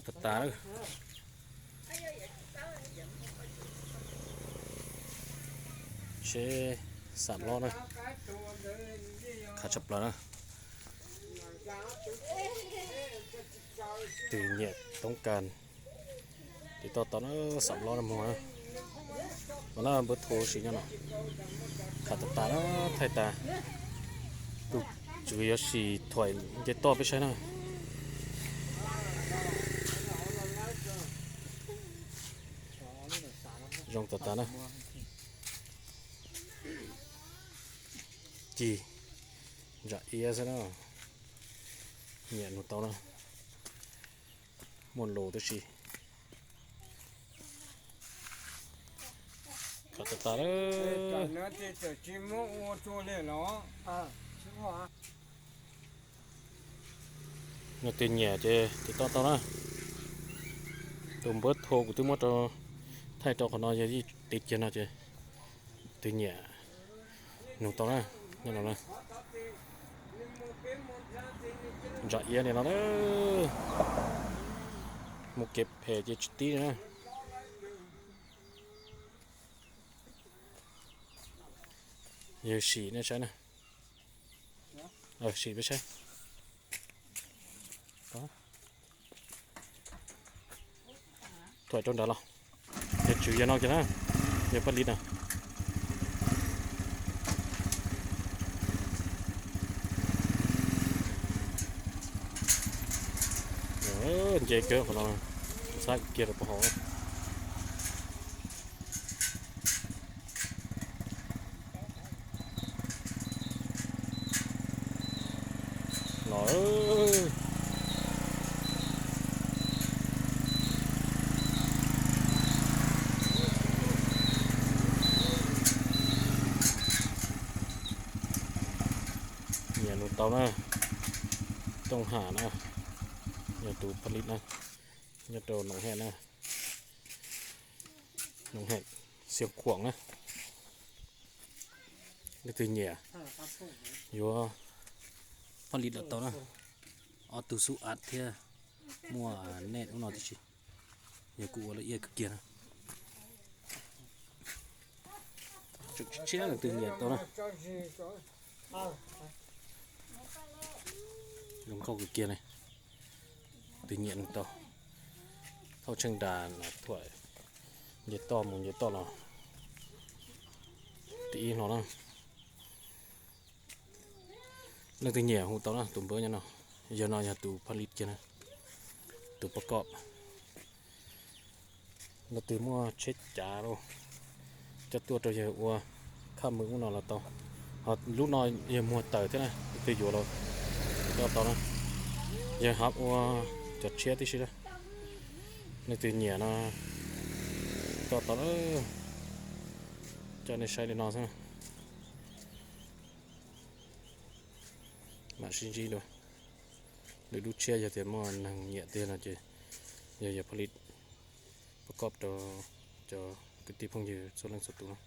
Tas tas lawm. Tsheb xam lob na, khav tshaj plaws na. Tus nyiam toob kas, tiv toj tau na, xam lob na mog. Ua na npawb tho sim nyob no, khav tas tas na, thaij tas. Tus tswv yuav sim thuam nce toj peb saib na. Zoo tas tas na. Ci ntsa iab xwb na. Nyiam nug tau na. Muaj lus tib si. Khav tas tas. Leej twg nyiam ces tiv toj tau na. Tus npawb tho kuv twb muab rau, thaij rau qhov no yog yeej tiv kiag no ces tus nyiam nug tau na. Nyob no na, ntsa iab li no na. Mus kev phem ces tsis tib na. Yog sim nej saib na. Sim peb saib. Thuam rau nrad los. Yog tswv yog no kiag na. Yog paj lis na. Nce kiag qhov no, ntxhab kiag rau pem hauv. Los, nyiam nug tau na. Tooj Ham na, yog tus paj lis na, nyob rau Noov Hem na. Noov Hem, Xiav Khuam na. Leej twg nyiam yuav paj lis los tau na. Ob tug xub av thiab muaj nej ub no tib si. Yog kuj ua lawm iab kawg kiag na. Tseem tshiab leej twg nyiam tau na. Zoo nkauj kawg kiag li. Twg nyiam nug tau. Thauj tsheej nras thuam nce toj mus nce toj los tib ib hlo na. Leej twg nyiam hu tau na, tus npawb nyob no. Yog no yog tus paj lis kiag na, tus paj koj. Leej twg muaj tsheb cav los coj tuaj rau yawg ua khaj mws ub no los tau. Ho lub no yog muag tawm thiab na, leej twg yuav los coj tau na. Yog hab ua cov tshiab tib si na. Leej twg nyiam no coj tau na. Coj nej saib li no xwb. Mam sib ntsib dua. Lwm lub tshiab yog tias muaj neeg nyiam tiag no ces yog yog paj lis paj koj rau cov kwv tij phooj ywg txhua leej txhua tus na.